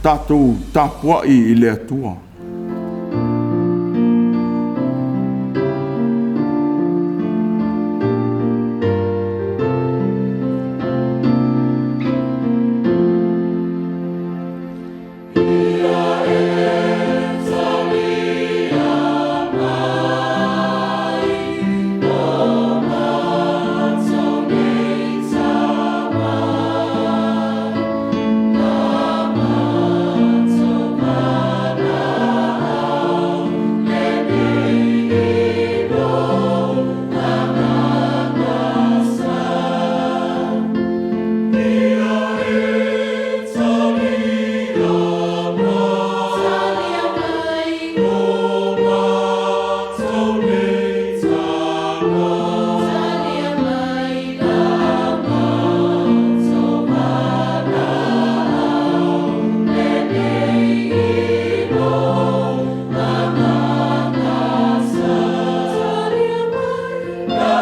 Tatou tapuai i le Atua. Ia e talia mai o matou nei tama, La matou valaau lenei i lou Agaga Sa. Ia e talia mai, o matou nei tama, La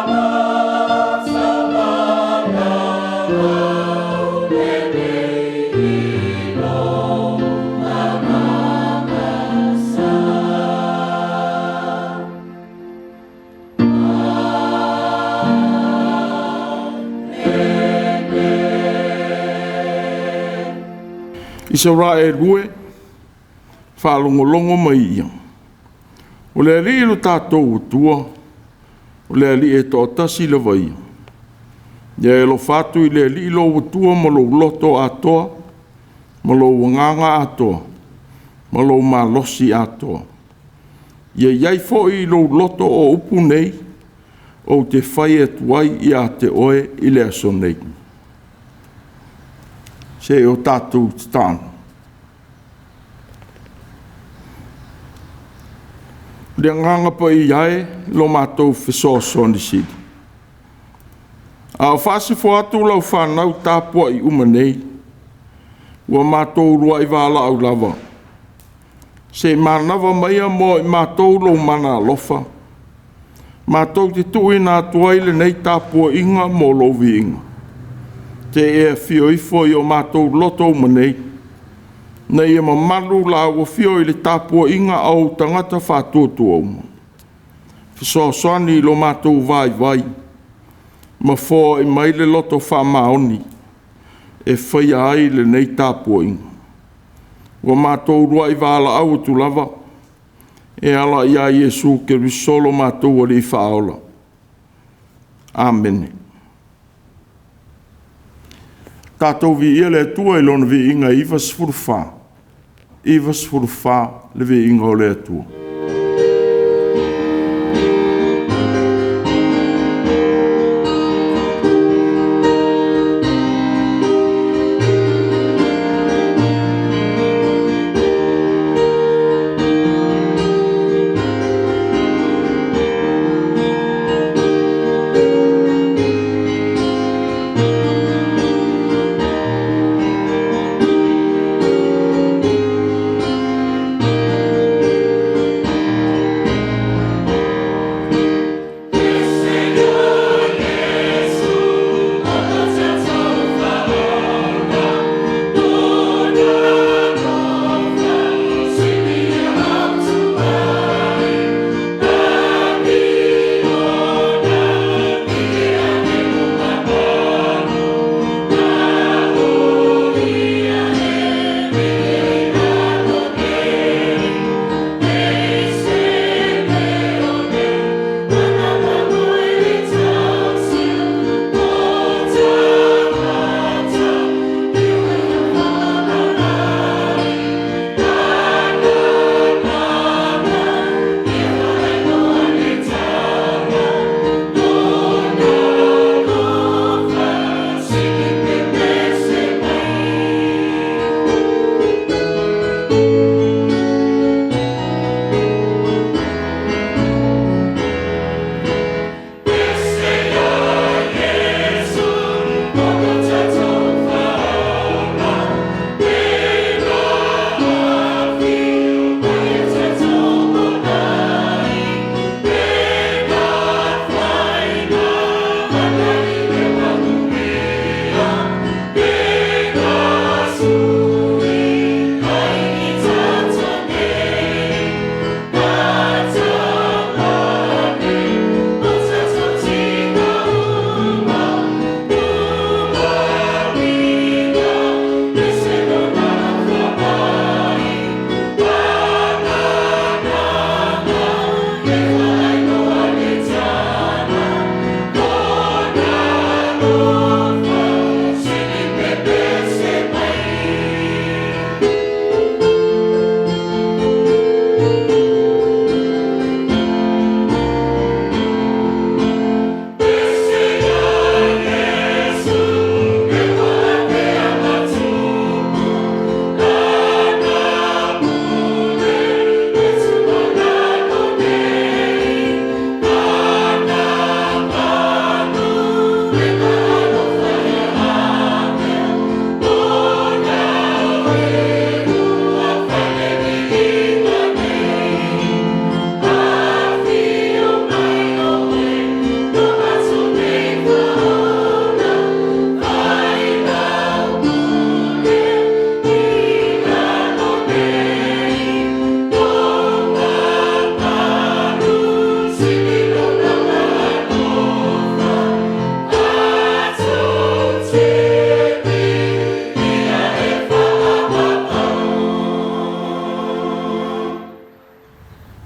matou valaau lenei i lou Agaga Sa. La matou valaau lenei i lou Agaga Sa. Isaraelu e, faalogologo mai ia, o le Alii lo tatou Atua, o le Alii e toatasi lava ia. Ia e alofa atu i le Alii lou Atua ma lou loto atoa, ma lou agaga atoa, ma lou malosi atoa. Ia i ai foi i lou loto o upu nei ou te fai atu ai ia te oe i le aso nei. Se i o tatou tatalo. Le Agaga Paia e, lo matou fesoasoani sili, a o faasafoa atu lau fanau tapuai uma nei, ua matou uluai valaau lava, se i manava maia mo i matou lou mana alofa, matou te tuuina atu ai lenei tapuaiga mo lou viiga, se i e afio ifo i o matou loto uma nei, ina ia mamalu lau afio i le tapuaiga a ou tagata faatuatua uma. Fesoasoani i lo matou vaivai ma foai mai le loto faamaoni e faia ai lenei tapuaiga. Ua matou uluai valaau atu lava e ala ia Iesu Keriso lo matou Alii Faaola. Amene. Tatou viia le Atua i Lona viiga e 94, 94 le viiga o le Atua.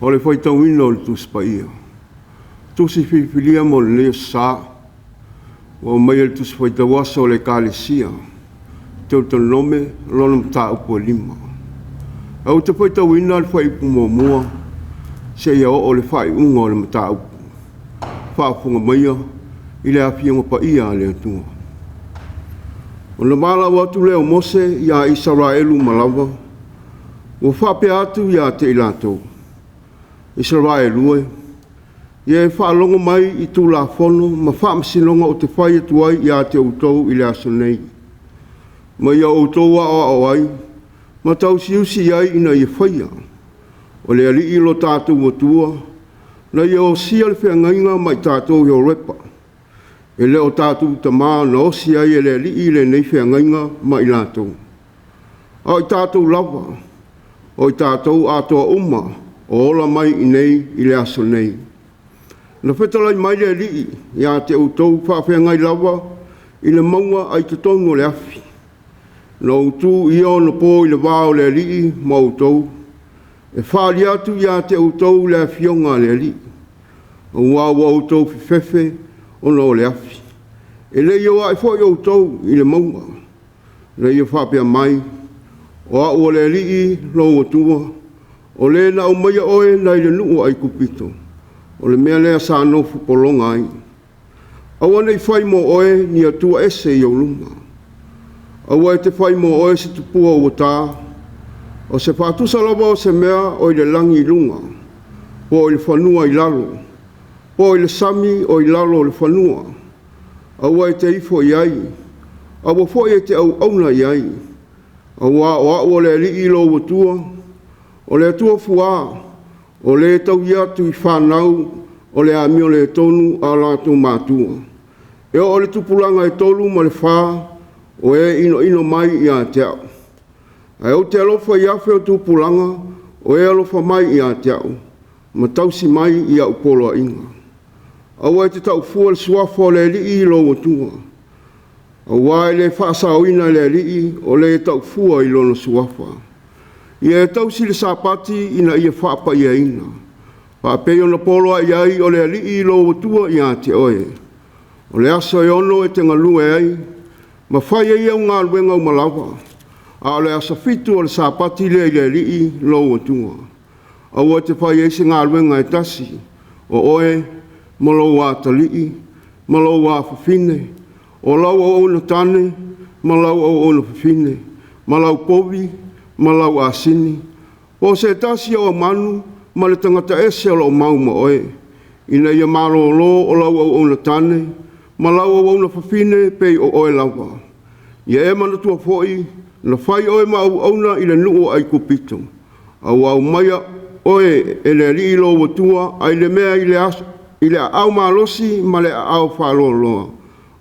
O le faitauina o le Tusi Paia. Tusi filifilia mo lenei Aso Sa, ua aumaia i le Tusi Faitau Aso a le Ekalesia, Teutonome lona mataupu e 5. Ae ou te faitauina le fuaiupu muamua seia oo i le faaiuga o le mataupu. Faafofoga maia i le Afioga Paia a le Atua. Ona valaau atu lea o Mose ia Isaraelu uma lava, ua faapea atu ia te i latou, Isaraelu e, ia e faalogo mai i Tulafono ma faamasinoga ou te fai atu ai ia te outou i le aso nei, ma ia outou aoao ai ma tausiusi i ai ina ia faia. O le Alii lo tatou Atua, na Ia osia le feagaiga ma i tatou i Horepa. E le o tatou tama na osi ai e le Alii lenei feagaiga ma i latou, a o i tatou lava, o i tatou atoa uma o ola mai i inei i le aso nei. Na fetalai mai le Alii ia te outou faafeagai lava i le mauga ae i totonu o le afi. Na ou tu ia onapo i le va o le Alii ma outou, e faali atu ia te outou le afioga a le Alii, aua ua outou fefefe ona o le afi. E le i o ae foi outou i le mauga. Na ia faapea mai, O au o le Alii lou Atua, o le na aumaia oe mai le nuu o Aikupito, o le mea lea sa nofo pologa ai. Aua ne i fai mo oe ni atua ese i ou luma. Aua e te fai mo oe se tupua ua ta, o se faatusa lava o se mea o i le lagi i luga, po o i le fanua i lalo, po o i le sami o i lalo o le fanua. Aua e te ifo i ai, aua foi e te auauna i ai. Aua o au o le Alii lou Atua, o le Atua fuā, o le taui atu i fanau o le amioletonu a latou matua, e oo i le tupulaga e tolu ma le fa o e inoino mai ia te au. Ae ou te alofa i afe o tupulaga o e alofa mai ia te au ma tausi mai i au poloaiga. Aua e te taufua le suafa o le Alii lou Atua, aua e le faasaoina e le Alii o le e taufua i lona suafa. Ia e tausi le Sapati ina ia faapaiaina, faapei ona poloai ai o le Alii lou Atua ia te oe. O le aso e 6 e te galue ai, ma fai ai au galuega uma lava, a o le aso 7 o le Sapati lea i le Alii lou Atua. Aua e te fai ai se galuega e tasi, o oe ma lou atalii, ma lou afafine, o lau auauna tane ma lau auauna fafine, ma lau povi ma lau asini, po o se tasi o aumanu ma le tagata ese o lo o mau ma oe, ina ia malōlō o lau auauna tane ma lau auauna fafine pei o oe lava. Ia e manatua foi, na fai oe ma auauna i le nuu o Aikupito, a ua aumaia oe e le Alii lou Atua ai le mea i le aao malosi ma le aao faaloaloa.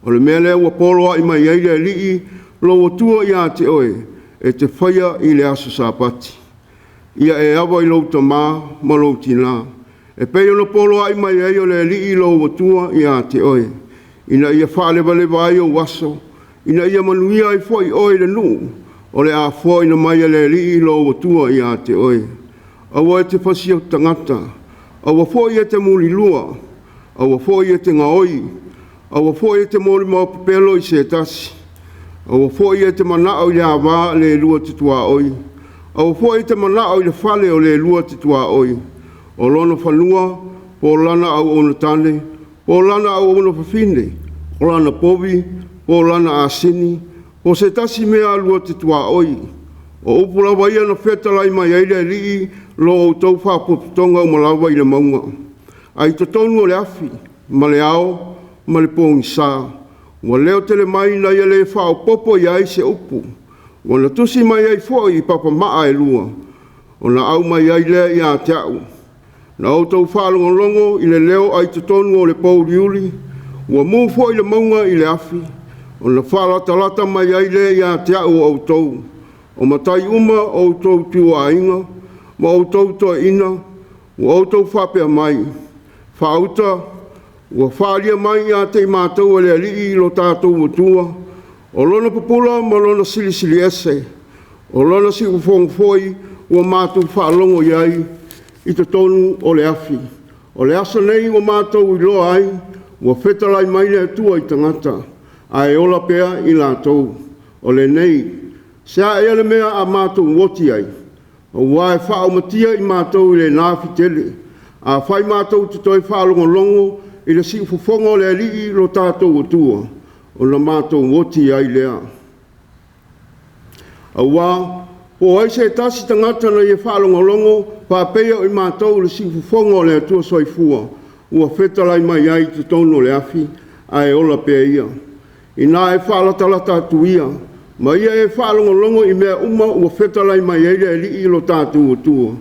O le mea lea ua poloai mai ai le Alii lou Atua ia te oe e te faia i le aso Sapati. Ia e ava i lou tamā ma lou tinā, e pei ona poloai mai ai o le Alii lou Atua ia te oe, ina ia faalevaleva ai ou aso, ina ia manuia ai foi oe i le nuu o le a foaina mai e le Alii lou Atua ia te oe. Aua e te fasioti tagata, aua foi e te mulilua, aua foi e te gaoi, aua foi e te molimau pepelo i se tasi, aua foi e te manao i le ava a le lua te tuaoi, aua foi e te manao i le fale o le lua te tuaoi, o lona fanua, po o lana auauna tane, po o lana auauna fafine, o lana povi, po o lana asini, po o se tasi mea a lua te tuaoi. O upu lava ia na fetalai mai ai le Alii lo outou faapotopotoga uma lava i le mauga, ae i totonu o le afi ma le ao ma le pogisa, ua leo tele mai na ia le faaopoopo i ai se upu, ua na tusi mai ai foi i papamaa e lua, ona aumai ai lea ia te au. Na outou faalogologo i le leo ai totonu o le pouliuli, ua mu foi le mauga i le afi, ona faalatalata mai ai lea ia te au o outou, o matai uma o outou tuoaiga ma outou toeaiina, ua outou faapea mai, faauta, ua faaalia mai ia te i matou e le Alii lo tatou Atua, o lona pupula ma lona silisiliese, o lona siufofoga foi ua matou faalogo i ai, i totonu o le afi. O le aso nei ua matou iloa ai, ua fetalai mai le Atua i tagata, ae ola pea i latou. O lenei, se a ea le mea a matou oti ai, auā e faaumatia i matou i lena afi tele. Afai matou te toe faalogologo i le siufofoga o le Alii lo tatou Atua, ona matou oti ai lea. Auā po o ai se tasi tagata na ia faalogologo faapeia o i matou i le siufofoga o le Atua Soifua ua fetalai mai ai i totonu o le afi, ae ola pea ia. Ina e faalatalata atu ia, ma ia e faalogologo i mea uma ua fetalai mai ai le Alii lo tatou Atua,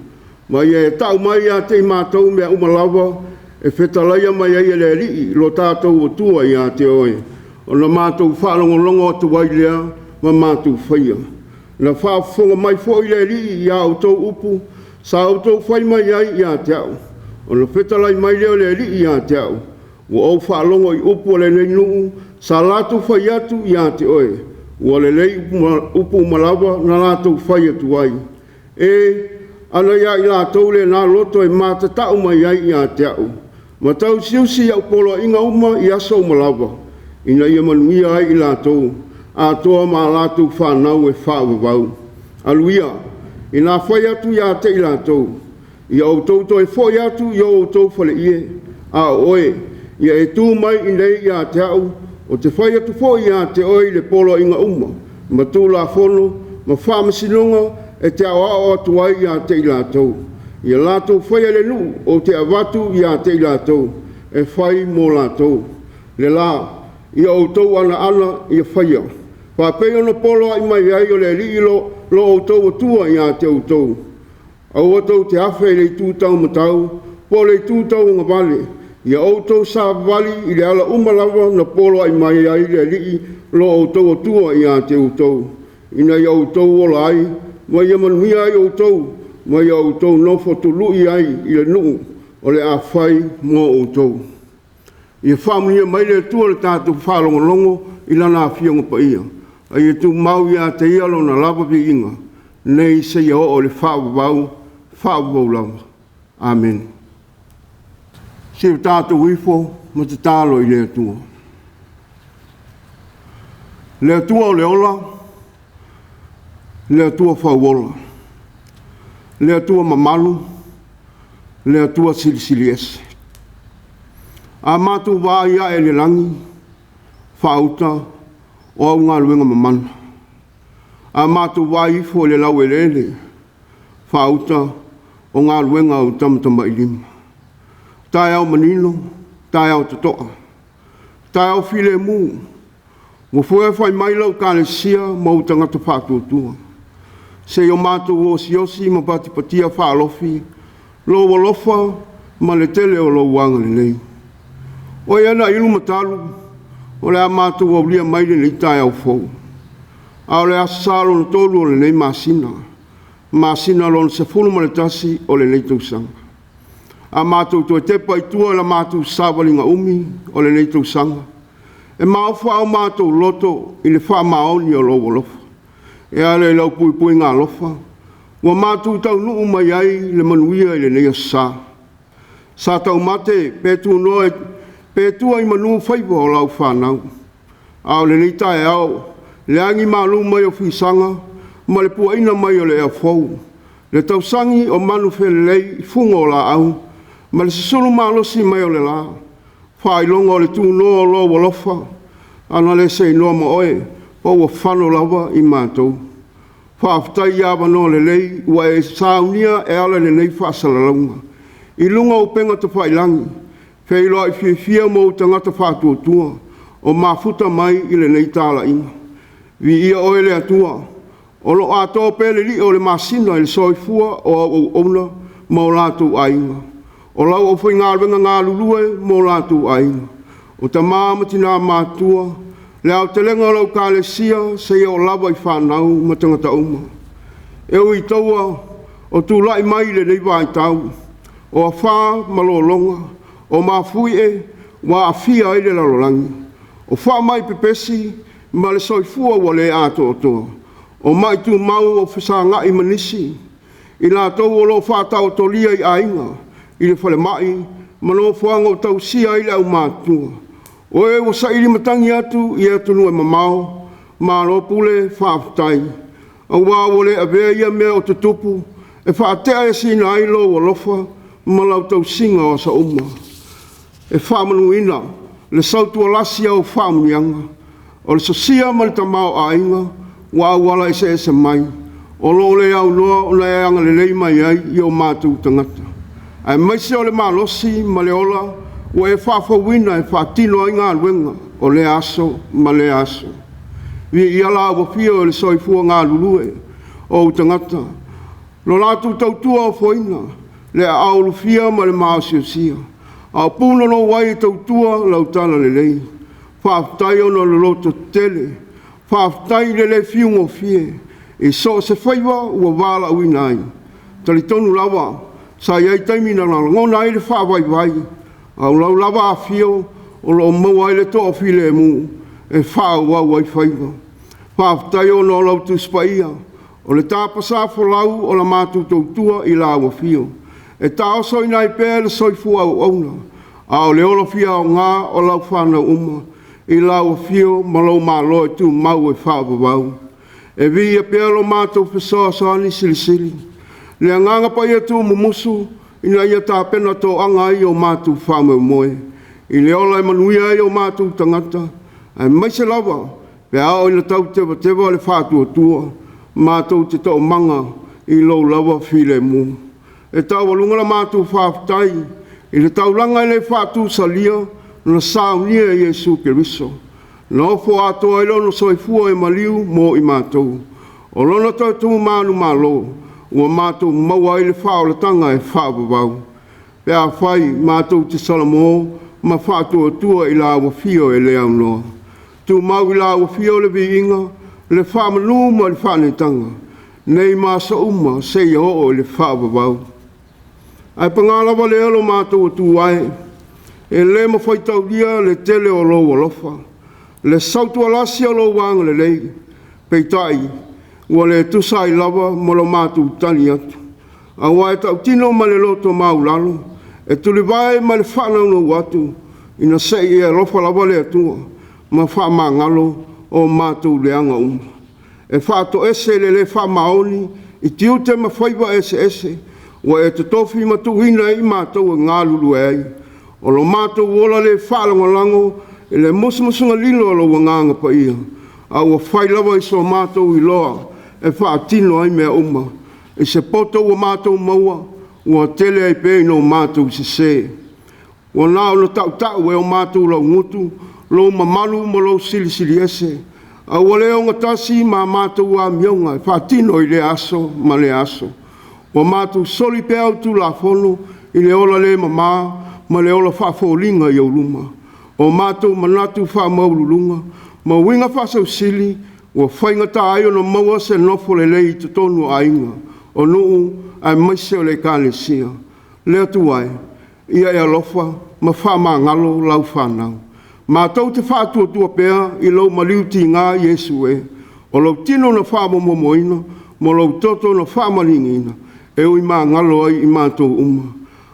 ma ia e tau mai ia te i matou mea uma lava e fetalaia mai ai e le Alii lo tatou Atua ia te oe, ona matou faalogologo atu ai lea ma matou faia. Na faafofoga mai foi le Alii i a outou upu sa outou fai mai ai ia te a'u, ona fetalai mai lea o le Alii ia te a'u, ua ou faalogo i upu a lenei nuu sa latou fai atu ia te oe, ua lelei upu uma lava na latou fai atu ai. E, ana ia i latou lena loto e matata'u mai ai ia te a'u, ma tausiusi i a'u poloaiga uma i aso uma lava, ina ia manuia ai i latou, atoa ma a latou fanau e faavavau. Alu ia, ina fai atu ia te i latou, ia outou toe foi atu i o outou faleie, a o oe, ia e tu mai i inei ia te a'u, ou te fai atu foi ia te oe i le poloaiga uma, ma tulafono, ma faamasinoga e te aoao atu ai ia te i latou. Ia latou faia le nuu ou te avatu ia te i latou, e fai mo latou. Le la, ia outou alaala ia faia, faapei ona poloai mai ai o le Alii lo outou Atua ia te outou. Aua tou te afe i le itu taumatau po o le itu tauagavale, ia outou savavali i le ala uma lava na poloai mai ai le Alii lo outou Atua ia te outou, ina ia outou ola ai, ma ia manuia ai outou, ma ia outou nofo tului ai i le nuu o le a fai mo outou. Ia faamanuia mai le Atua i le tatou faalogologo i Lana Afioga Paia, a ia tumau ia te Ia Lona lava viiga, nei seia oo i le faavavau, faavavau lava. Amene. Se i o tatou ifo ma tatalo i le Atua. Le Atua o le ola, le Atua fauola, le Atua mamalu, le Atua silisili ese. A matou vaai ae i le lagi, faauta o au galuega mamana. A matou vaai ifo i le laueleele, faauta o galuega a ou tamatamailima. Taeao manino, taeao totoa, taeao filemu, ua foe mai lau Ekalesia ma ou tagata faatuatua, seia o matou osiosi ma patipatia faalofi lou alofa ma le tele o lou agalelei. O ea na ilu ma talu, o le a matou aulia mai lenei taeao fou, a o le Aso Sa lona tolu o lenei masina, masina lona 11 o lenei tausaga. A matou toe tepa i tua i la matou savaliga umi o lenei tausaga, e maofa o matou loto i le faamaoni o lou alofa. E ala i lau puipuiga alofa, ua matou taunuu mai ai i le manuia i lenei aso sa. Sa taumate pe tunoa pe tua i manu faiva o lau fanau. A o lenei taeao, le agi malu mai o fisaga ma le puaina mai o le ea fou, le tausagi o manufelelei i fuga o laau, ma le susulu malosi mai o le la, faailoga o le tunoa o lou alofa, ana le seinoa ma oe, po ua fano lava i matou. Faafetai i avanoa lelei ua e saunia e ala i lenei faasalalauga. I luga o upega tafailagi, feiloai fiafia ma ou tagata faatuatua o mafuta mai i lenei talaiga. Viia oe le Atua, o lo o atoa pea le lio o le masina i le soifua o au auauna ma o latou aiga, o lau aufaigaluega galulue ma o latou aiga, o tama ma tina matutua, le aotelega o lau Ekalesia seia oo lava i fanau ma tagata uma. E ui i taua o tulai mai i lenei vaitau, o afa ma lologa, o mafuie ua aafia ai le lalolagi, o faamai pepesi ma le soifua ua le atoatoa, o mai tumau ua fesagai ma nisi. I latou o lo o faataotolia i aiga, i le falemai ma nofoaga o tausia ai le aumatutua. O e ua saili matagi atu i atunuu e mamao, malo pule faafetai, aua ua le avea ia mea o tutupu e faateaesina ai lou alofa ma lau tausiga o aso uma. E faamanuina le sautualasi au faamanuiaga, o le sosia ma le tamaoaiga ua auala eseese mai, o lo o le aunoa ona e agalelei mai ai i o matou tagata, aemaise o le malosi ma le ola ua e faafouina e faatino ai galuega o lea aso ma lea aso. Viia lau Afio i le soifua galulue o ou tagata, lo latou tautua ofoina, le aao ulufia ma le maosiosia, a o punonou ai e tautua lau talalelei. Faafetai ona o le lototetele, faafetai i le le fiugofie i so o se faiva ua valaauina ai. Talitonu lava sa i ai taimi na lagona ai le faavaivai, a o lau lava afio o lo o maua ai le toafilemu e faaauau ai faiva. Faafetai ona o lau Tusi Paia, o le tapasa folau o la matou tautua i lau afio, e taosoina ai pea le soifua auauna, a o le ola fia aoga o lau fanau uma i lau afio ma lou Malo e tumau e faavavau. E viia pea lo matou fesoasoani silisili, le Agaga Paia tuumumusu, ina ia tapena toaga ai o matou faamoemoe i le ola e manuia ai o matou tagata, aemaise lava pe a oo ina tautevateva le faatuatua, matou te toomaga i lou lava filemu. E taualuga la matou faafetai i le taulaga e le faatusalia na saunia e Iesu Keriso, na ofo atoa ai lona soifua i maliu mo i matou. O lona toe tu manumalo ua matou maua ai le faaolataga e faavavau, pe afai matou te salamo ma faatuatua i lau afio e le aunoa. Tumau i lau afio le viiga, le faamanu ma le faaneetaga, nei ma aso uma seia oo i le faavavau. Ae paga lava lea lo matou Atua e, e le mafai taulia le tele o lou alofa, le sautualasi o lou agalelei, peitai ua le tusa ai lava ma lo matou tali atu, aua e tautino ma le loto maualalo, e tulivae ma le faanaunau atu, ina se i e alofa lava le Atua ma faamagalo o matou leaga uma. E faatoese le le faamaoni i tiute ma faiva eseese ua e totofi ma tuuina ai i matou e galulue ai. O lo matou ola le faalagolago i le musumusuga lilo a lou Agaga Paia, a ua fai lava i so matou iloa e faatino ai mea uma. I se poto ua matou maua, ua tele ai pea ina o matou sese. Ua na ona tautau e o matou laugutu lou mamalu ma lou silisiliese, a ua le ogatasi ma matou amioga e faatino i lea aso ma lea aso. Ua matou soli pea au tulafono i le ola le mamā ma le ola faafoliga i ou luma. O matou manatu faamaualuluga ma uiga faasausili ua faigata ai ona maua se nofo lelei i totonu o aiga, o nuu aemaise o le Ekalesia. Le Atua e, ia e alofa ma faamagalo lau fanau. Matou te faatuatua pea i lou maliu tiga Iesu e, o lou tino na faamomomoina ma lou toto na faamaliniina, e ui magalo ai i matou uma.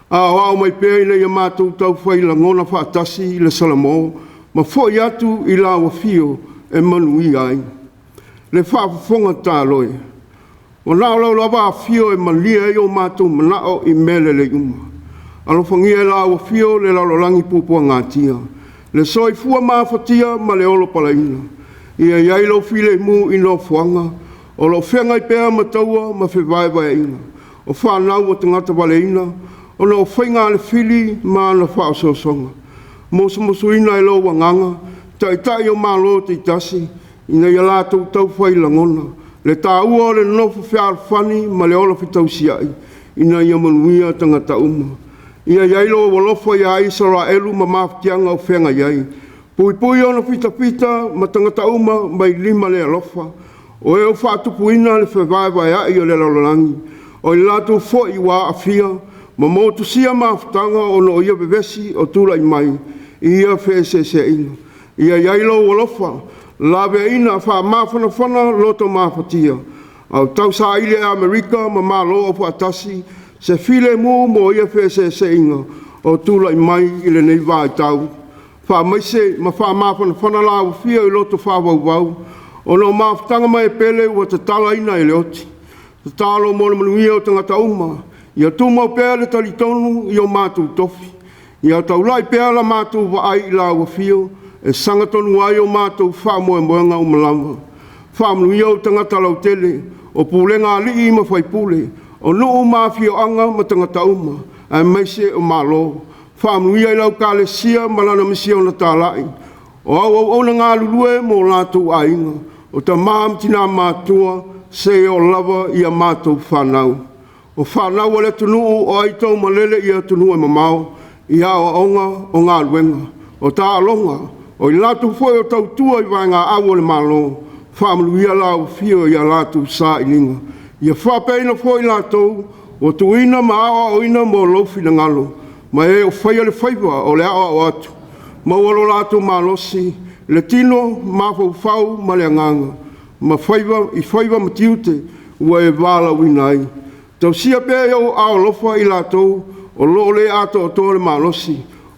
Aoao mai pea ina ia matou taufai lagona faatasi le salamo ma foi atu i lau afio e manuia ai. Le faafofoga tatalo e, ua na o lau lava afio e malie ai o matou manao i mea lelei uma. Alofagia e lau afio le lalolagi puapuagatia, le soifua mafatia ma le ola palaina. Ia i ai lou filemu i nofoaga o lo o feagai pea ma taua ma fevaevaeaiga, o fanau ua tagata valaeina ona o faiga a le fili ma ana faaosoosoga. Musumusuina e lou Agaga Taitai o Malo taitasi ina ia latou taufai lagona le taua o le nonofo fealofani ma le ola fetausiai ina ia manuia tagata uma. Ia i ai lou alofa ia Isaraelu ma mafatiaga o feagai ai, puipui ona fitafita ma tagata uma mai lima le alofa, o e ua faatupuina le fevaevaea'i o le lalolagi, o i latou foi ua aafia ma motusia mafutaga ona o ia vevesi o tulai mai i ia feeseeseaiga. Ia i ai lou alofa, laveaiina faamafanafana loto mafatia. A o tausaili e Amerika ma Malo Aufaatasi se filemu mo ia feeseeseaiga o tulai mai i lenei vaitau, faamaise ma faamafanafana lau Afio i loto faavauvau ona o mafutaga maepele ua tatalaina e le oti. Tatalo mo le manuia o tagata uma, ia tumau pea le talitonu i o matou tofi, ia taulai pea la matou vaai i lau Afio e sagatonu ai o matou faamoemoega uma lava. Faamanuia ou tagata lautele, o pulega a alii ma faipule, o nuu ma afioaga ma tagata uma, aemaise o Malo. Faamanuia i lau Ekalesia ma lana Misiona Talai, o au auauna galulue mo latou aiga, o tama ma tina matutua seia oo lava i a matou fanau. O fanau a le atunuu o aitaumalele i atunuu e mamao i aoaoga, o galuega, o taaloga, o i latou foi o tautua i vaega au a le Malo, faamanuia lau Afio i a latou sailiga. Ia faapeaina foi i latou ua tuuina ma aoaoina mo lou finagalo, ma e o faia le faiva o le aoao atu, maua lo latou malosi, le tino, mafaufau ma le agaga, ma faiva i faiva ma tiute ua e valaauina ai. Tausia pea i ou aao alofa i latou o lo o le atoatoa le malosi,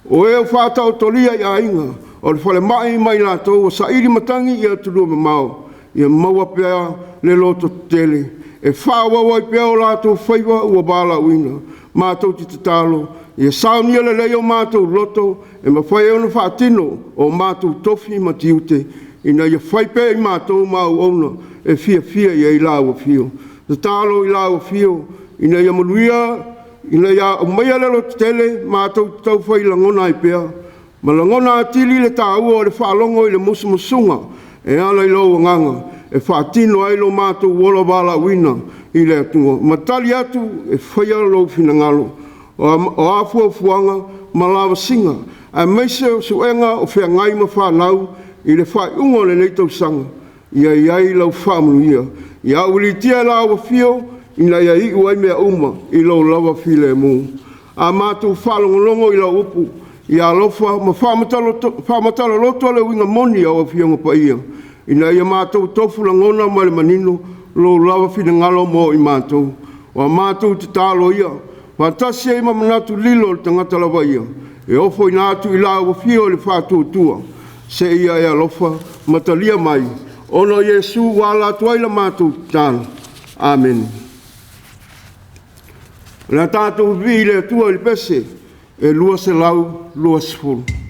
o e ua faataotolia i aiga, o le falemai ma i latou ua saili matagi i atunuu e mamao, ia maua pea le lototetele e faaauau ai pea o latou faiva ua valaauina. Matou te tatalo ia saunia lelei o matou loto e mafai ai ona faatino o matou tofi ma tiute ina ia fai pea i matou ma auauna e fiafia i ai Lau Afio. Tatalo i lau Afio ina ia manuia ina ia aumaia le lototele matou te taufai lagona ai pea ma lagona atili le taua o le faalogo i le musumusuga e ala i lou Agaga e faatino ai lo matou ola valaauina i le Atua ma tali atu e faia lou finagalo. O a fuafuaga ma lavasiga aemaise o suega o feagai ma fanau i le faaiuga o lenei tausaga, ia i ai lau faamanuia. Ia aualiitia e lau Afio ina ia iu ai mea uma i lou lava filemu. A matou faalogologo i lau upu, ia alofa ma faamatala loto le uiga moni o au Afioga Paia, ina ia matou tofu lagona ma le manino lou lava finagalo mo i matou. O a matou tatalo ia, faatasi ai ma manatu lilo o le tagata lava ia, e ofoina atu i lau Afio le Faatuatua, seia e alofa ma talia mai, ona o Iesu ua ala atu ai la matou tatalo. Amene. O le a tatou vivii i le Atua i le pese e 220.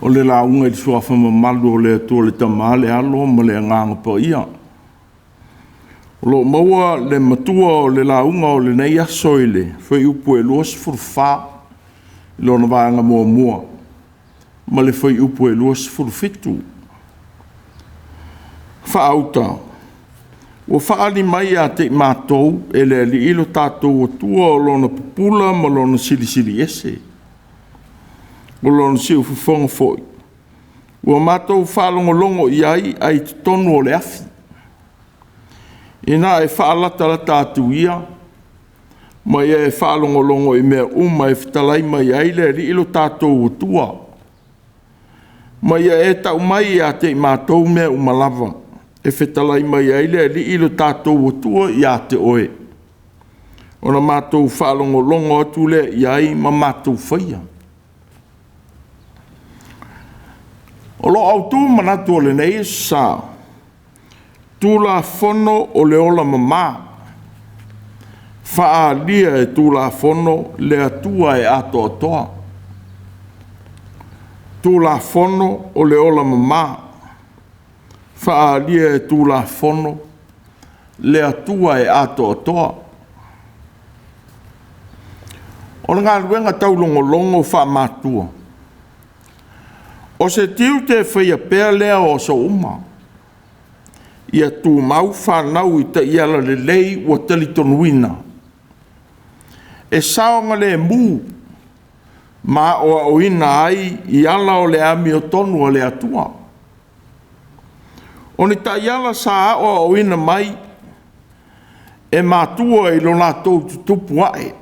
O le lauga i le suafa mamalu o le Atua le Tama, le Alo ma le Agaga Paia. O lo o maua le matua o le lauga o lenei aso i le fuaiupu e 24 i lona vaega muamua ma le fuaiupu e 27. Faauta, ua faaali mai ia te i matou e le Alii lo tatou Atua o Lona pupula ma Lona silisiliese, o Lona siufofoga foi, ua matou faalogologo i ai ae i totonu o le afi, ina e faalatalata atu ia, ma ia e faalogologo i mea uma e fetalai mai ai le Alii lo tatou Atua, ma ia e tau mai ia te i matou mea uma lava e fetalai mai ai le Alii lo tatou Atua ia te oe, ona matou faalogologo atu lea i ai ma matou faia. O lo o autu manatu o lenei Aso Sa, Tulafono o le Ola Mama, faaalia e Tulafono le Atua e atoatoa. Tulafono o le Ola Mama, faaalia e Tulafono le Atua e atoatoa. O le galuega taulogologo faamatua, o se tiute e faia pea lea o aso uma, ia tumau fanau i taiala lelei ua talitonuina, e saogalemu ma aoaoina ai i ala o le amiotonu a le Atua. O ni taiala sa aoaoina mai e matua i lo latou tutupu ae,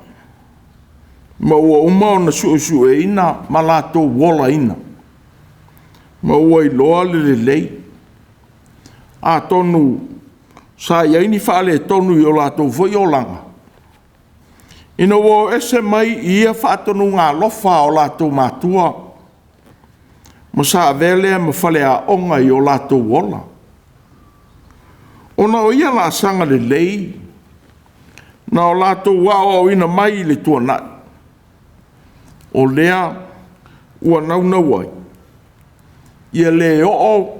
ma ua uma ona suesueina ma latou olaina, ma ua iloa le lelei. Atonu sa i ai ni faaletonu i o latou foi olaga, ina ua o ese mai i ia faatonuga alofa a o latou matua, ma sa avea lea ma faleaoga i o latou ola. Ona o ia laasaga lelei na o latou aoaoina mai i le tuanai, o lea ua naunau ai, ia le oo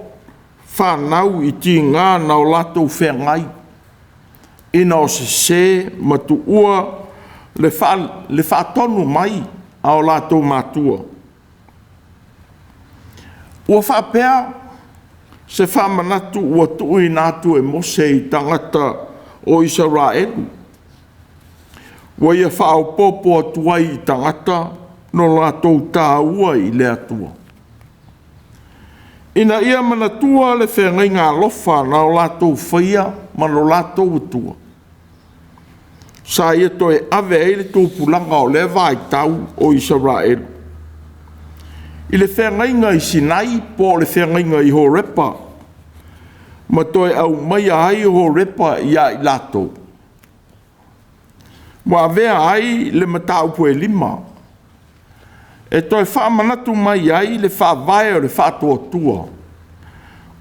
fanau i tiga na o latou feagai ina o sese ma tuua le faatonu mai a o latou matua. Ua faapea se faamanatu ua tuuina atu e Mose i tagata o Isaraelu, ua ia faaopoopo atu ai i tagata lo latou taua i le Atua, ina ia manatua le feagaiga alofa na o latou faia ma lo latou Atua, sa ia toe ave ai le tupulaga o lea vaitau o Isaraelu i le feagaiga i Sinai po o le feagaiga i Horepa, ma toe aumaia ai Horepa ia i latou, ua avea ai le mataupu e 5 e toe faamanatu mai ai le faavae o le faatuatua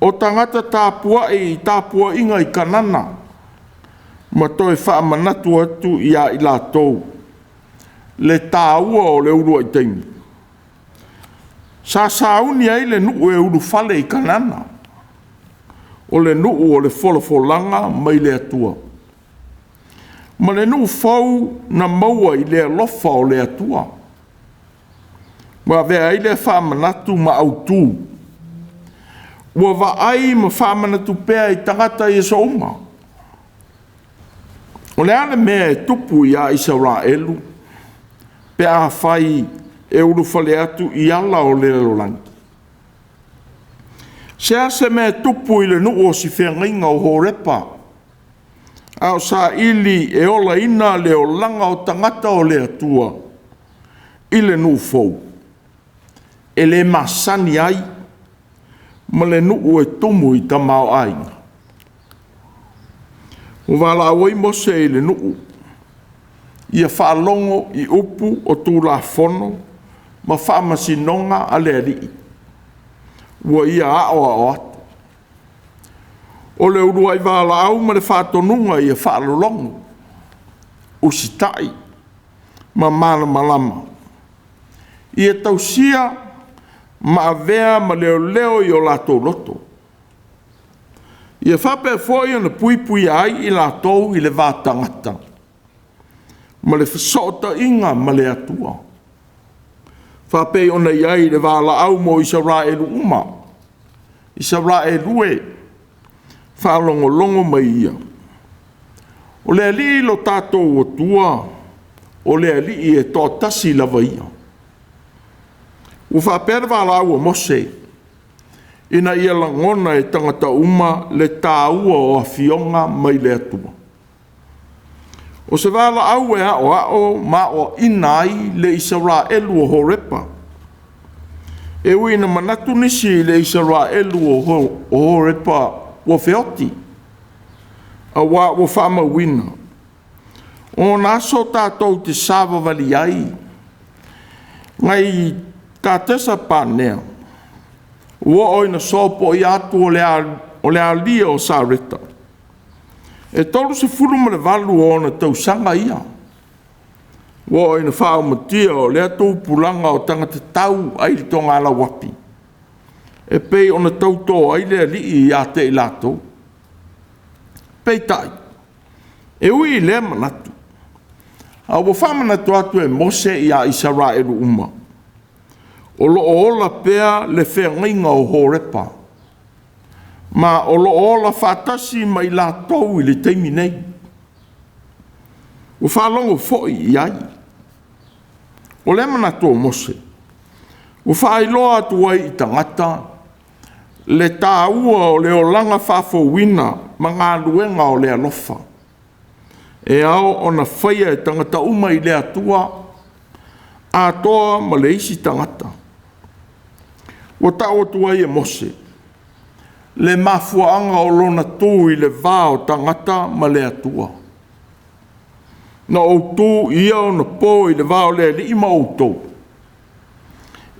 o tagata tapuai i tapuaiga i Kanana, ma toe faamanatu atu ia i latou le taua o le uluai taimi sa sauni ai le nuu e ulufale i Kanana, o le nuu o le folafolaga mai le Atua, ma le nuu fou na maua i le alofa o le Atua. Ua avea ai lea faamanatu ma autu, ua vaai ma faamanatu pea i tagata i aso uma. O le a le mea e tupu ia Isaraelu pe afai e ulufale atu i ala o le lalolagi? Se a se mea e tupu i le nuu o si feagaiga o Horepa, a o saili e olaina le olaga o tagata o le Atua i le nuu fou, e le masani ai ma le nuu e tumu i tamaoaiga? Ua valaau ai Mose i le nuu ia faalogo i upu o Tulafono ma faamasinoga a le Alii ua ia aoao atu. O le uluai valaau ma le faatonuga ia faalologo, usitai ma malamalama. Ia tausia ma avea ma leoleo i o latou loto. Ia faapea foi ona puipuia ai i latou i le va tagata ma le fesootaiga ma le Atua, faapei ona i ai le valaau mo Isaraelu uma. Isaraelu e, faalogologo mai ia, o le Alii lo tatou Atua, o le Alii e toatasi lava ia. Ua faapea le valaau a Mose, ina ia lagona e tagata uma le taua o afioga mai le Atua. O se valaau e aoao ma aoaina ai le Isaraelu o Horepa. E ui ina manatu nisi i le Isaraelu o Horepa ua feoti, auā ua faamauina, o ona aso tatou te savavali ai nai Katesa Panea, ua oo ina sopoia atu o le alia o Sareta, e 38 o ona tausaga ia, ua oo ina faaumatia o lea tupulaga o tagata tau ai i le togalauapi, e pei ona tauto ai le Alii ia te i latou. Peitai, e ui i lea manatu, a ua faamanatu atu e Mose ia Isaraelu uma, o lo o ola pea le feagaiga o Horepa, ma o lo o ola faatasi ma i latou i le taimi nei. Ua faalogo foi i ai. O lea manatu o Mose, ua faailoa atu ai i tagata le taua o le olaga faafouina ma galuega o le alofa, e ao ona faia e tagata uma i le Atua, atoa ma le isi tagata. Ua tau atu ai e Mose le mafuaaga o lona tu i le va o tagata ma le Atua. Na ou tu i ia onapo i le va o le Alii ma outou,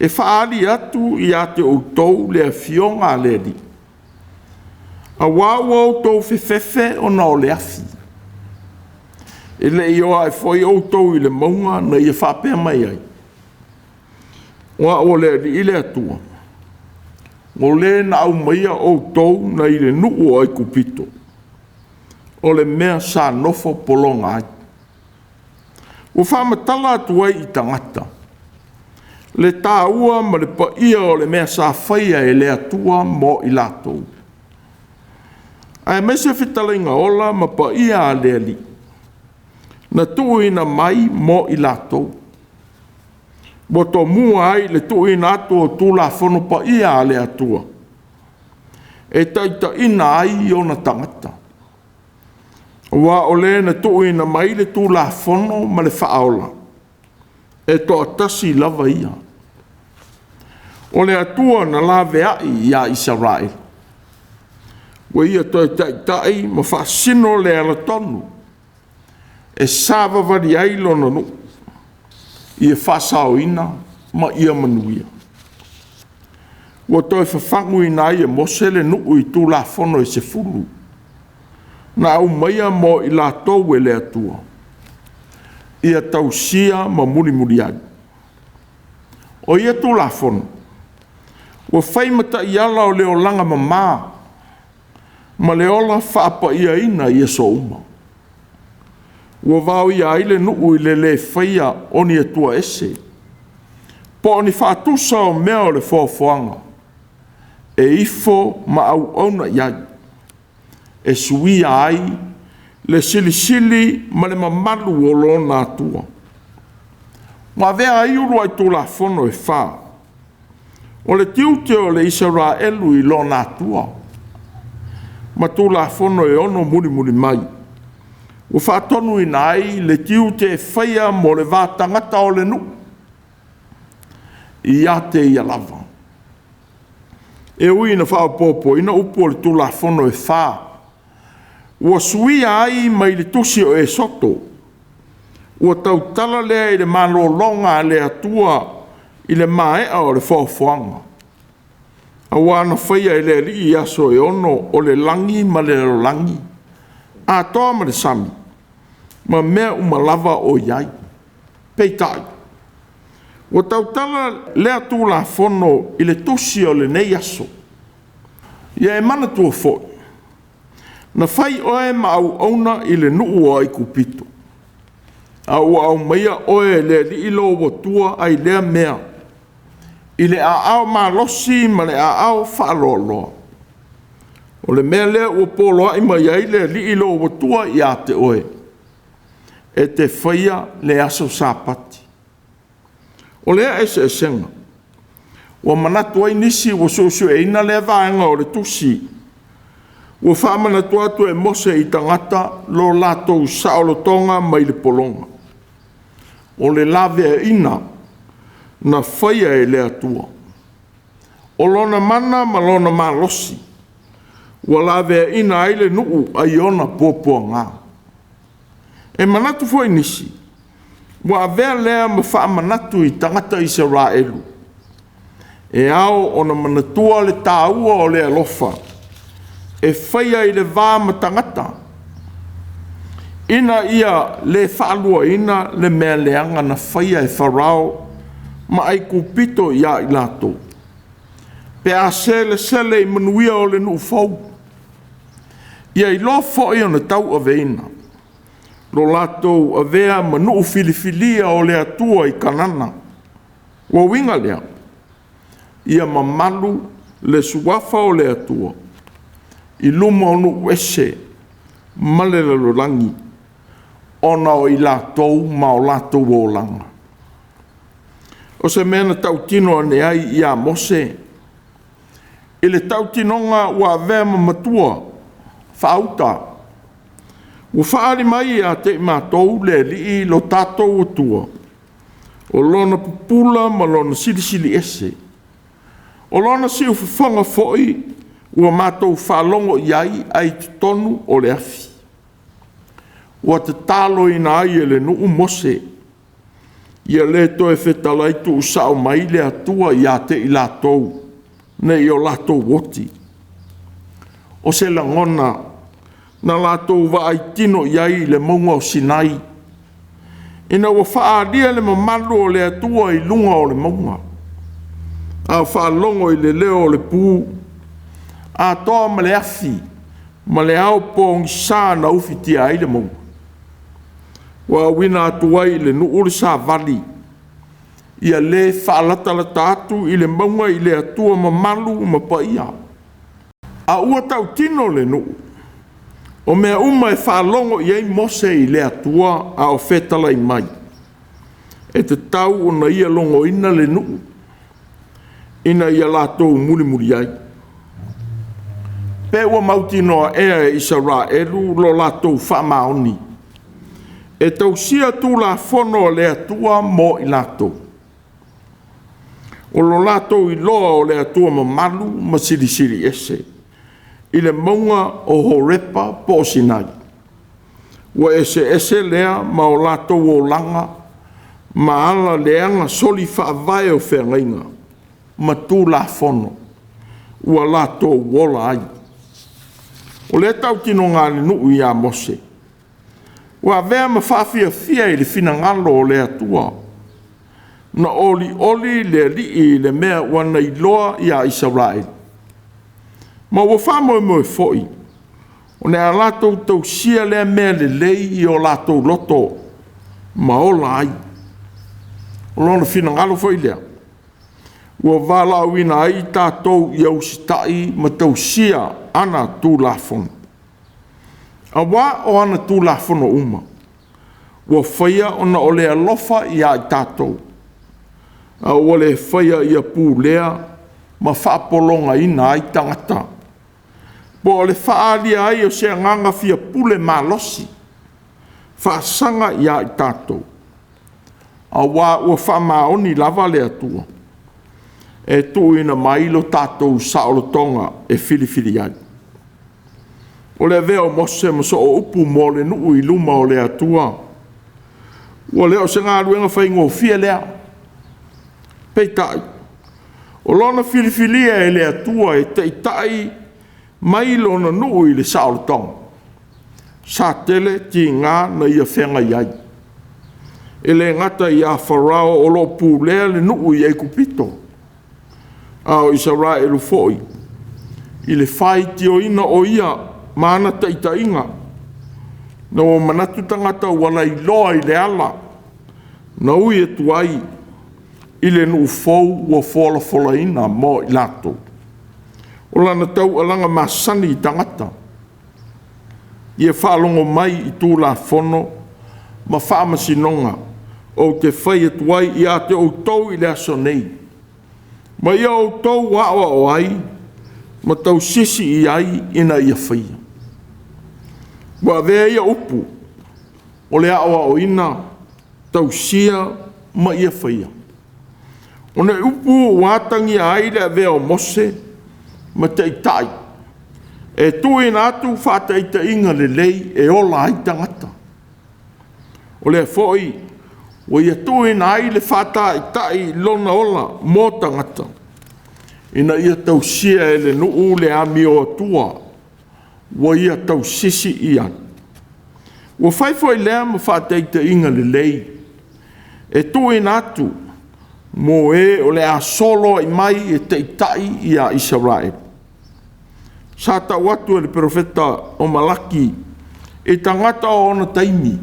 e faaali atu ia te outou le afioga a le Alii, auā ua outou fefefe ona o le afi. E le i o ae foi outou i le mauga na ia faapea mai ai, O au o le Alii le Atua, o le na aumaia outou nai le nuu o Aikupito, o le mea sa nofo pologa ai. Ua faamatala atu ai i tagata le taua ma le paia o le mea sa faia e le Atua mo i latou, aemaise fetalaiga ola ma paia a le Alii na tuuina mai mo i latou. Ua tomua ai le tuuina atu o Tulafono paia a le Atua e taitaiina ai ona tagata, aua o le na tuuina mai le Tulafono ma le Faaola, e toatasi lava ia, o le Atua na laveai ia Isaraelu, ua ia toe taitai ma faasino le alatonu e savavali ai lona nuu, ia faasaoina ma ia manuia. Ua toe fafaguina ai e Mose le nuu i Tulafono e 10 na aumaia mo i latou e le Atua, ia tausia ma mulimuli ai. O ia Tulafono ua fai ma taiala o le olaga mama ma le ola faapaiaina i aso uma. Ua vaoia ai le nuu i le le faia o ni atua ese, po o ni faatusa o mea o le foafoaga e ifo ma auauna i ai, e suia ai le silisili ma le mamalu o lona Atua. Ua avea ai uluai Tulafono e 4, o le tiute o le Isaraelu i lona Atua, ma Tulafono e 6 mulimuli mai, ua faatonuina ai le tiute e faia mo le va tagata o le nuu ia te ia lava. E ui ina faaopoopoina upu o le Tulafono e 4, ua suia ai mai le tusi o Esoto, ua tautala lea i le malologa a le Atua i le maea o le foafoaga, auā na faia e le Alii i aso e 6 o le lagi ma le lalolagi, atoa ma le sami, ma mea uma lava o i ai. Peitai, Ua tautala lea Tulafono i le tusi o lenei aso. Ia e manatua foi, na fai oe ma auauna i le nuu o Aikupito, a ua aumaia oe e le Alii lou Atua ai lea mea i le aao malosi ma le aao faaloaloa. O le mea lea ua poloai mai ai le Alii lou Atua ia te oe, e te faia le aso Sapati. O lea eseesega, ua manatu ai nisi ua suesueina lea vaega o le tusi, ua faamanatu atu e Mose i tagata lo latou saolotoga mai le pologa, o le laveaiina na faia e le Atua. O lona mana ma lona malosi ua laveaiina ai le nuu ai ona puapuaga. E manatu foi nisi, ua avea lea ma faamanatu i tagata Isaraelu, e ao ona manatua le taua o le alofa e faia i le va ma tagata, ina ia le faaluaina le mea leaga na faia e Farao ma Aikupito ia i latou, pe a selesele i manuia o le nuu fou. Ia iloa foi ona tauaveina lo latou avea ma nuu filifilia o le Atua i Kanana. Ua uiga lea, ia mamalu le suafa o le Atua i luma o nuu ese ma le lalolagi ona o i latou ma o latou olaga. O se mea na tautino ane ai ia Mose i le tautinoga ua avea ma matua faauta, ua faaali mai ia te i matou le Alii lo tatou Atua, o lona pupula ma lona silisili ese. O lona siufofoga foi ua matou faalogo i ai ai totonu o le afi. Ua tataloina ai e le nuu Mose, ia le toe fetalai tuusao mai le Atua ia te i latou, ne i o latou oti. O se lagona na latou vaai tino i ai i le mauga o Sinai, ina ua faaalia le mamalu o le Atua i luga o le mauga, a o faalogo i le leo o le pu, atoa ma le afi ma le ao pogisa na ufitia ai le mauga. Ua auina atu ai i le nuu le savali, ia le faalatalata atu i le mauga i le Atua mamalu ma paia. A ua tautino le nuu, o mea uma e faalogo i ai Mose i le Atua a o fetalai mai, e tatau ona ia logoina le nuu, ina ia latou mulimuli ai. Pe ua mautinoa ea e Isaraelu lo latou faamaoni e tausia Tulafono a le Atua mo i latou? O lo latou iloa o le Atua mamalu ma silisili ese i le mauga o Horepa po o Sinai, ua eseese lea ma o latou olaga ma ala leaga soli faavae o feagaiga ma Tulafono ua latou ola ai. O lea tautinoga a le nuu ia Mose, ua avea ma faafiafia i le finagalo o le Atua, na olioli le Alii i le mea ua na iloa ia Isaraelu, ma ua faamoemoe foi o le a latou tausia lea mea lelei i o latou loto ma ola ai. O lona finagalo foi lea, ua valaauina ai tatou ia usitai ma tausia ana Tulafono. Aua o ana Tulafono uma, ua faia ona o le alofa ia i tatou, a ua le faia ia pulea ma faapologaina ai tagata, po o le faaalia ai o se agaga fia pule malosi faasaga ia i tatou, aua ua faamaoni lava le Atua e tuuina mai lo tatou saolotoga e filifili ai. O le avea o Mose ma sooupu mo le nuu i luma o le Atua, ua le o se galuega faigofie lea. Peitai, o lona filifilia e le Atua e taitai mai lona nuu i le saolotoga, sa tele tiga na ia feagai ai. E le gata ia Farao o lo o pulea le nuu i Aikupito, a o Isaraelu foi i le faitioina o ia ma ana taitaiga, ina ua manatu tagata ua lailoa i le ala na ui atu ai i le nuu fou ua folafolaina mo i latou. O lana taualaga masani i tagata, ia faalogo mai i Tulafono ma faamasinoga ou te fai atu ai ia te outou i le aso nei, ma ia outou aoao ai ma tausisi i ai ina ia faia. Ua avea ia upu o le aoaoina, tausia ma ia faia, o le upu ua atagia ai le avea o Mose ma taitai e tuuina atu faataitaiga lelei e ola ai tagata. O lea foi ua ia tuuina ai le faataitai i lona ola mo tagata ina ia tausia e le nuu le amioatua ua ia tausisi i ai. Ua fai foi lea ma faataitaiga lelei e tuuina atu mo e o le a soloai mai e taitai ia Isaraelu. Sa tau atu e le perofeta o Malaki i tagata o ona taimi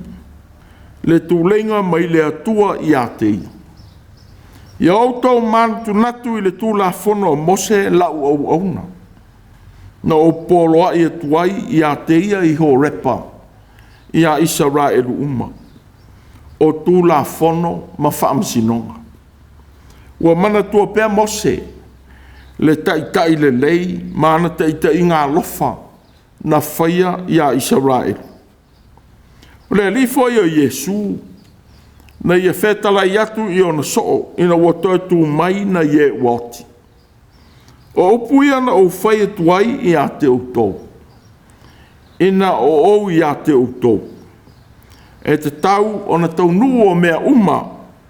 le tuleiga mai le Atua ia te ia. Ia outou manatunatu i le Tulafono a Mose lau auauna, na ou poloai atu ai ia te ia i Horepa ia Isaraelu uma, o Tulafono ma faamasinoga. Ua manatua pea Mose le taitai lelei ma ana taitaiga alofa na faia ia Isaraelu. O le Alii foi o Iesu, na ia fetalai atu i ona soo ina ua toe tu mai nai e ua oti. O upu ia na ou fai atu ai ia te outou, ina o ou ia te outou, e tatau ona taunuu o mea uma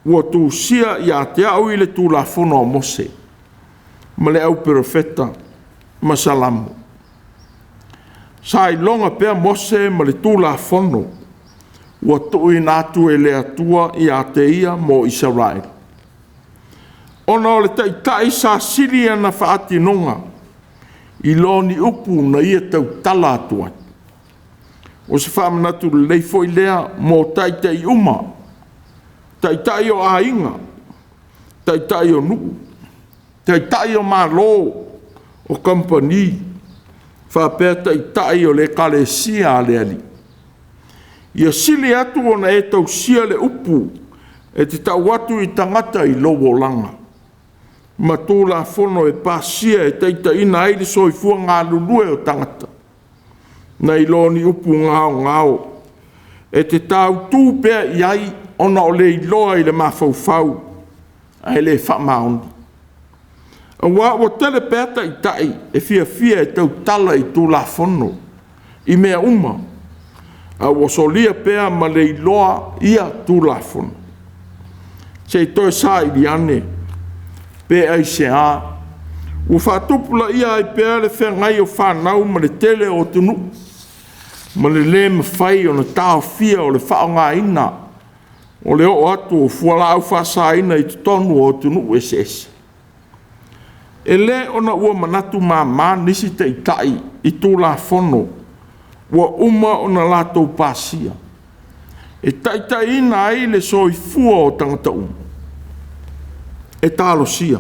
ua tusia ia te au i le Tulafono a Mose, ma le au perofeta ma Salamo. Sa iloga pea Mose ma le Tulafono ua tuuina atu e le Atua ia te ia mo Isaraelu. Ona o le taitai sa sili ana faatinoga i lo ni upu na ia tautala atu ai. O se faamanatu lelei foi lea mo taitai uma, taitai o aiga, taitai o nuu, taitai o Malo, o kamupani, faapea taitai o le Ekalesia a le Alii. Ia sili atu ona e tausia le upu e te tau atu i tagata i lou olaga, ma Tulafono e pasia e taitaiina ai le soifua galulue o tagata, nai lo ni upu gaogao e te tautu pea i ai ona o le iloa i le mafaufau ae le faamaoni. Aua ua tele pea taitai e fiafia e tautala i Tulafono i mea uma, a ua solia pea ma le iloa ia Tulafono. Se i toe saili ane pe aisea ua faatupulaia ai pea le feagai o fanau ma le tele o atunuu ma le le mafai ona taofia o le faaaogaina o le oo atu o fualaau faasaina i totonu o atunuu eseese. E le ona ua manatu mama nisi taitai i Tulafono ua uma ona latou pasia e taitaiina ai le soifua o tagata uma. E talosia,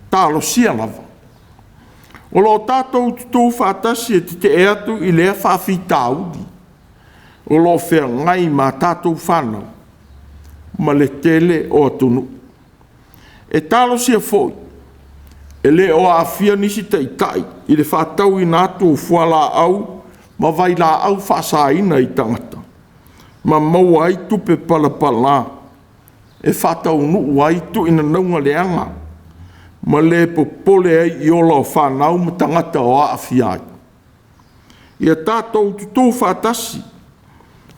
talosia lava. O lo o tatou tutu faatasi e tetee atu i lea faafitauli o lo o feagai ma a tatou fanau ma le tele o atunuu. E talosia foi e le o aafia nisi taitai i le faatauina atu o fualaau ma vailaau faasaina i tagata ma maua ai tupe palapala e faataunuu ai tuinanauga leaga ma le popole ai i ola o fanau ma tagata o aafia ai. Ia tatou tutu faatasi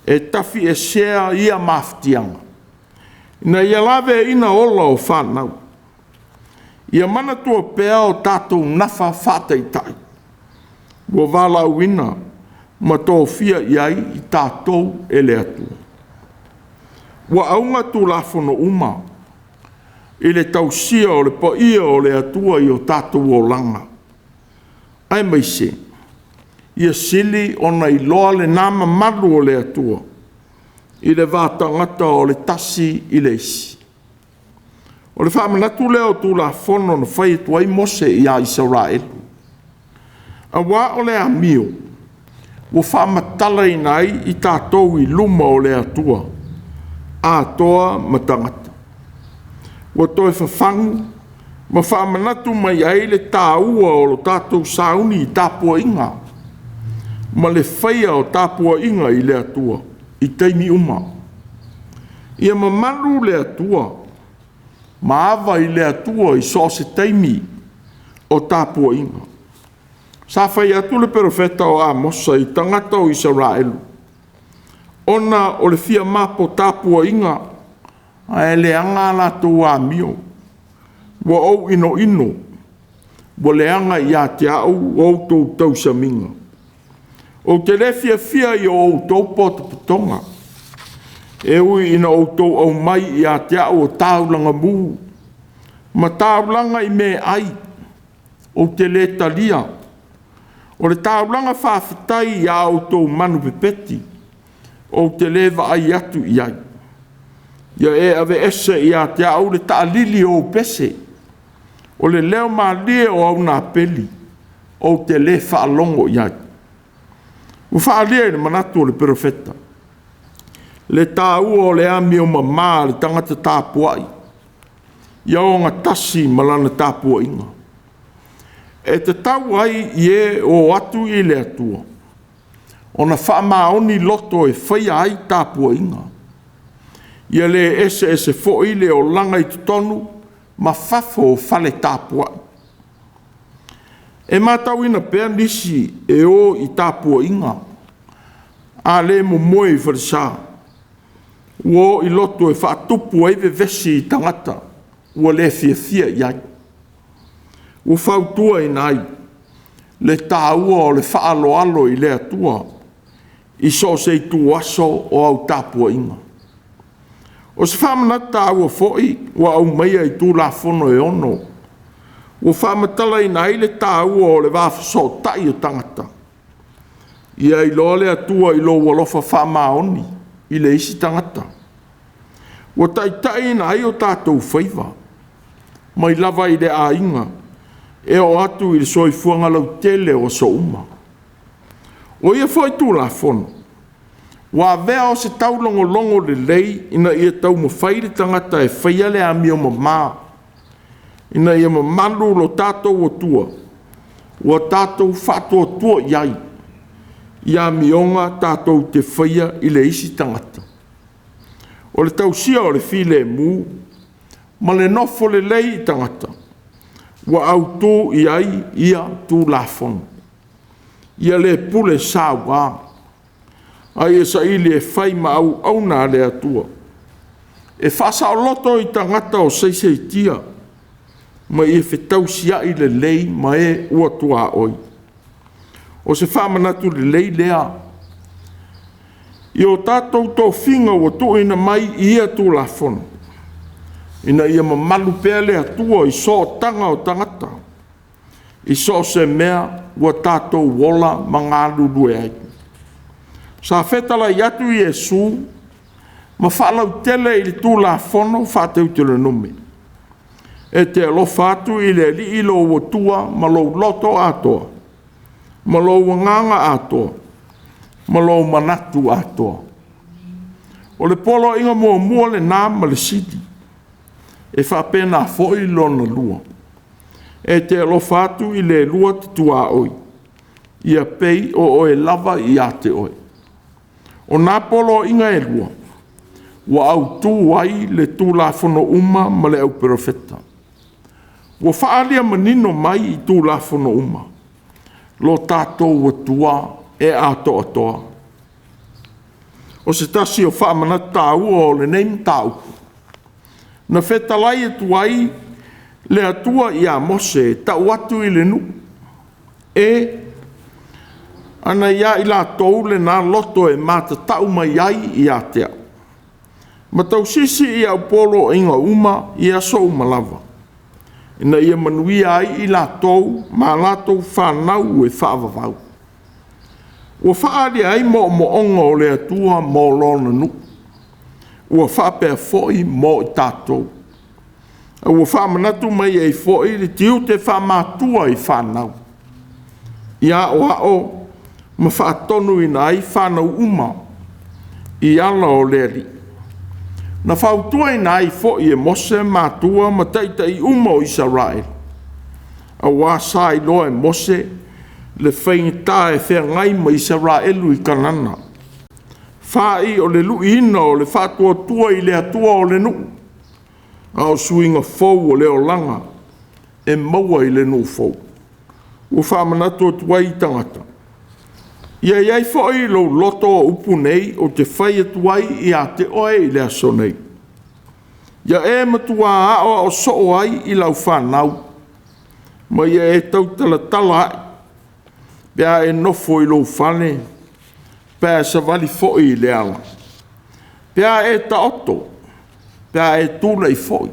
e tafiesea ia mafatiaga ina ia laveaiina ola o fanau. Ia manatua pea o tatou nafa faataitai ua valaauina ma tofia i ai i tatou e le Atua. Ua auga Tulafono uma i le tausia o le paia o le Atua i o tatou olaga, aemaise ia sili ona iloa lena mamalu o le Atua i le va tagata o le tasi i le isi. O le faamanatu lea o Tulafono na fai atu ai Mose ia Isaraelu, aua o le amio ua faamatalaina ai i tatou i luma o le Atua, atoa ma tagata. Ua toe fafagu ma faamanatu mai ai le taua o lo tatou sauni i tapuaiga ma le faia o tapuaiga i le Atua i taimi uma. Ia mamalu le Atua ma ava i le Atua i so o se taimi o tapuaiga. Sa fai atu le perofeta o Amosa i tagata o Isaraelu, ona o le fia mapo tapuaiga ae leaga a latou amio. Ua ou inoino, ua leaga ia te au outou tausamiga. Ou te le fiafia i o outou potopotoga, e ui ina outou aumai ia te au o taulaga mu ma taulaga i meaai, ou te le talia. O le taulaga faafetai i a outou manupepeti, ou te le vaai atu i ai. Ia e aveese ia te au le taalili o ou pese, o le leo malie o au napeli, ou te le faalogo i ai. Ua faaalia i le manatu o le perofeta le taua o le amio mama a le tagata tapuai, ia ogatasi ma lana tapuaiga. E tatau ai i e o atu i le Atua ona faamaoni loto e faia ai tapuaiga. Ia le eseese foi le olaga i totonu ma fafo o fale tapuai. E matauina pea nisi e o i tapuaiga a le momoe i falesa, ua o i lotu e faatupu ai vevesi i tagata ua le fiafia i ai. Ua fautuaina ai le taua o le faaaloalo i le Atua i so o se ituaso o au tapuaiga. O se faamanatu taua foi ua aumaia i Tulafono e 6, ua faamatalaina ai le taua o le va fesootai o tagata. Ia iloa le Atua i lou alofa faamaoni i le isi tagata, ua taitaiina ai o tatou faiva, mai lava i le aiga e oo atu i le soifuaga lautele o aso uma. O ia foi Tulafono, ua avea o se taulogologo lelei ina ia taumafai le tagata e faia le amio mama, ina ia mamalu lo tatou Atua ua tatou faatuatua i ai i amioga tatou te faia i le isi tagata. O le tausia o le filemu ma le nofo lelei i tagata ua autu i ai ia Tulafono. Ia le pule saua, a ia saili e fai ma auauna a le Atua, e faasaoloto i tagata o saisaitia, ma ia fetausiai lelei ma e ua tuaoi. O se faamanatu lelei lea i o tatou tofiga ua tuuina mai i ia Tulafono, ina ia mamalu pea le Atua i sootaga o tagata, i so o se mea ua tatou ola ma galulue ai. Sa fetalai atu Iesu ma faalautele i le Tulafono Faa-Teuteronome, e te alofa atu i le Alii lou Atua ma lou loto atoa, ma lou agaga atoa, ma lou manatu atoa. O le poloaiga muamua lena ma le sili, e faapena foi lona lua. E te alofa atu i le lua te tuaoi, ia pei o oe lava ia te oe. O na poloaiga e lua, ua autu ai le Tulafono uma ma le auprofeta. Ua faaalia manino mai i Tulafono uma lo tatou Atua e atoatoa. O se tasi o faamanatu taua o lenei mataupu, na fetalai atu ai le Atua ia Mose e tau atu i le nuu, e ana ia i latou lena loto e matatau mai ai ia te au, Ma tausisi i au poloaiga uma i aso uma lava, ina ia manuia ai i latou ma a latou fanau e faavavau. Ua faaalia ai moomooga o le Atua mo Lona nuu, ua faapea foi mo i tatou. A ua faamanatu mai ai foi le tiute faamatua i fanau, ia aoao ma faatonuina ai fanau uma i ala o le Alii. Na fautuaina ai foi e Mose matua ma taitai uma o Isaraelu, auā sa iloa e Mose le faigata e feagai ma Isaraelu i Kanana, fai o le luiina o le faatuatua i le Atua o le nuu, a o suiga fou o le olaga e maua i le nuu fou. Ua faamanatu atu ai i tagata, ia i ai foi i lou loto upu nei ou te fai atu ai ia te oe i le aso nei. Ia e matua aoao soo ai i lau fanau, ma ia e tautalatala ai pe a e nofo i lou fale, pe a e savali foi i le ala, pe a e taoto, pe a e tulai foi.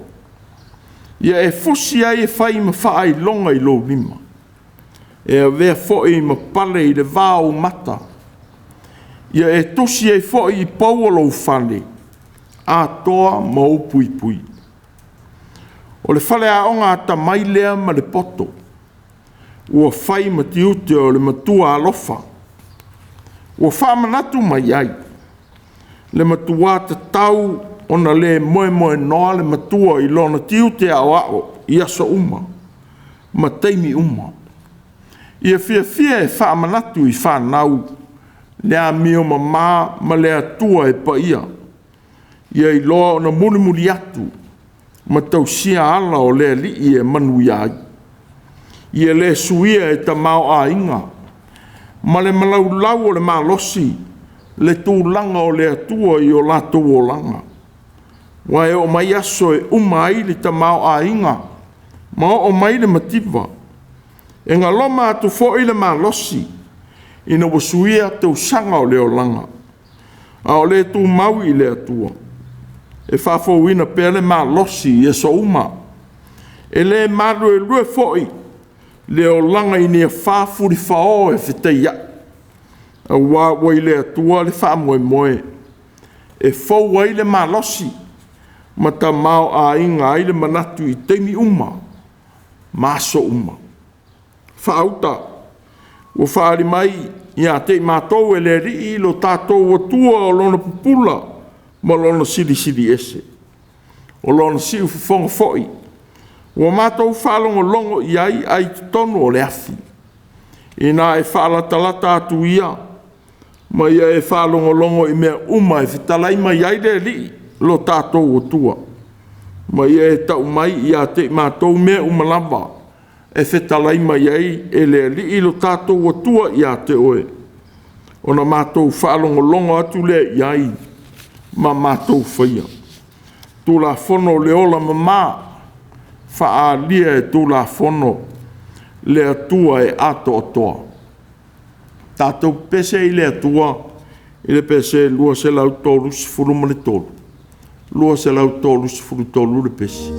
Ia e fusi ai e fai ma faailoga i lou lima, e avea foi ma pale i le va o ou mata. Ia e tusi ai foi i pou o lou fale, atoa ma ou puipui. O le faleaoga atamai lea ma le poto, ua fai ma tiute o le matua alofa. Ua faamanatu mai ai le matua tatau ona le moemoenoa le matua i lona tiute aoao i aso uma ma taimi uma. Ia fiafia e faamanatu i fanau le amio mama ma le Atua e paia. Ia iloa ona mulimuli atu ma tausia ala o le Alii e manuia ai. Ia le suia e tamaoaiga ma le malaulau o le malosi le tulaga o le Atua i o latou olaga, aua e oo mai aso e uma ai le tamaoaiga ma oo mai le mativa. E galoma atu foi le malosi ina ua suia tausaga o le olaga, a o le tumau i le Atua, e faafouina pea le malosi i aso uma. E le maluelue foi le olaga i ni afa fulifao e fetaiai, aua ua i le Atua le faamoemoe e fou ai le malosi ma tamaoaiga ai le manatu i taimi uma ma aso uma. Faauta ua faaali mai ia te i matou e le Alii lo tatou Atua o Lona pupula ma Lona silisili ese, o Lona siufofoga foi, ua matou faalogologo i ai ae i totonu o le afi. Ina e faalatalata atu ia, ma ia e faalogologo i mea uma e fetalai mai ai le Alii lo tatou Atua, ma ia e tau mai ia te i matou mea uma lava e fetalai mai ai e le Alii lo tatou Atua ia te oe, ona matou faalogologo atu lea i ai ma matou faia. Tulafono o le ola mama, faaalia e Tulafono le Atua e atoatoa. Tatou pepese i le Atua i le pese 233, 233 le pese.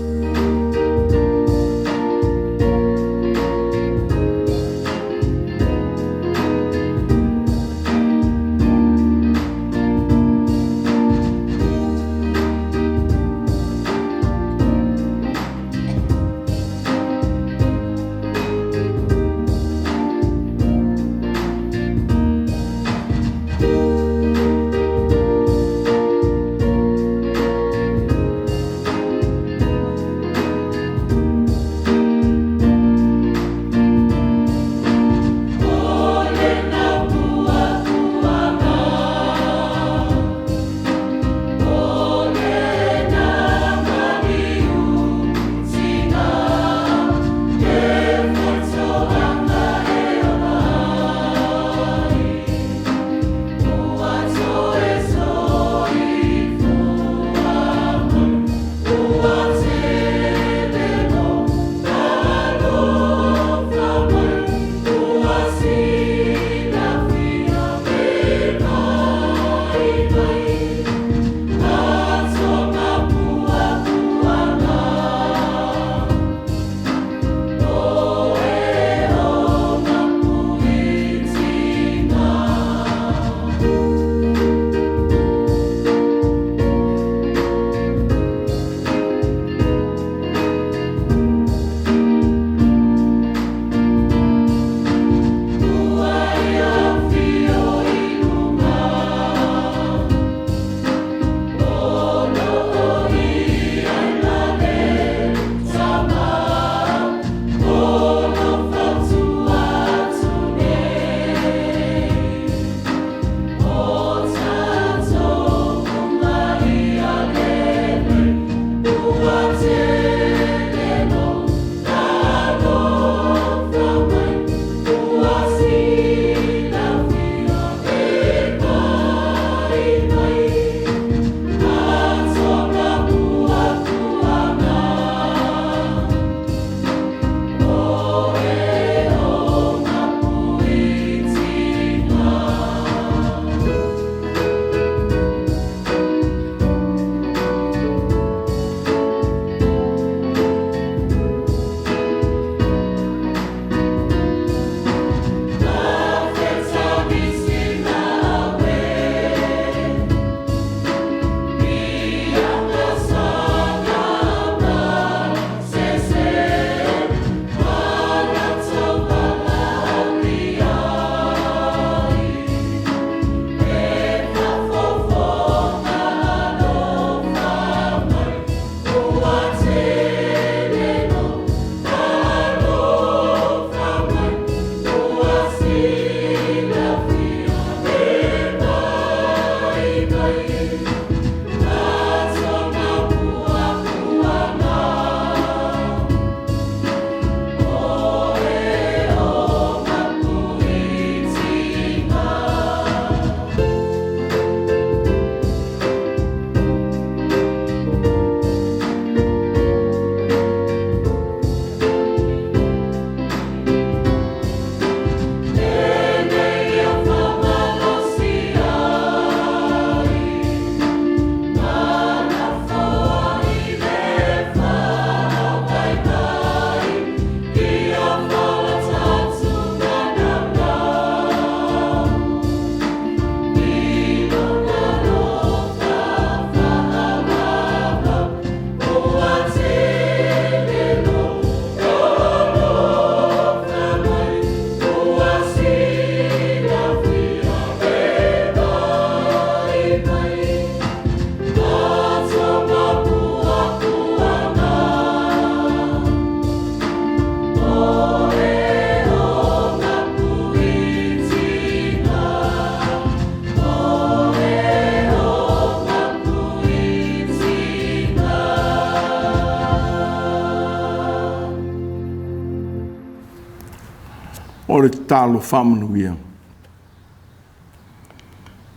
O le tatalo faamanuia.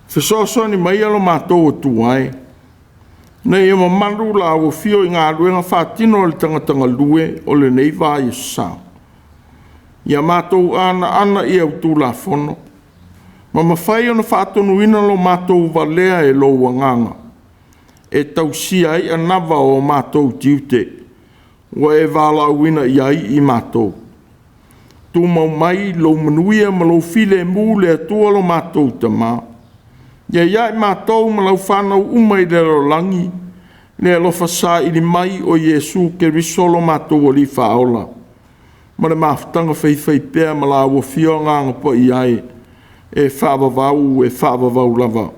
Fesoasoani maia lo matou Atua e, ina ia mamalu la ua afio i galuega faatino a le tagata galue o lenei vaiaso sa. Ia matou anaana i au Tulafono, ma mafai ona faatonuina lo matou valea e lou Agaga, e tausia ai anava o matou tiute, ua e valaauina i ai i matou. Tumau mai lou manuia ma lou filemu le Atua lo matou Tama. Ia i ai matou ma lau fanau uma i le lalolagi, le alofa saili mai o Iesu Keriso lo matou Alii Faaola, ma le mafutaga faifaipea ma la ua afio Agaga Paia e, e faavavau, e faavavau lava.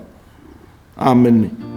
Amene.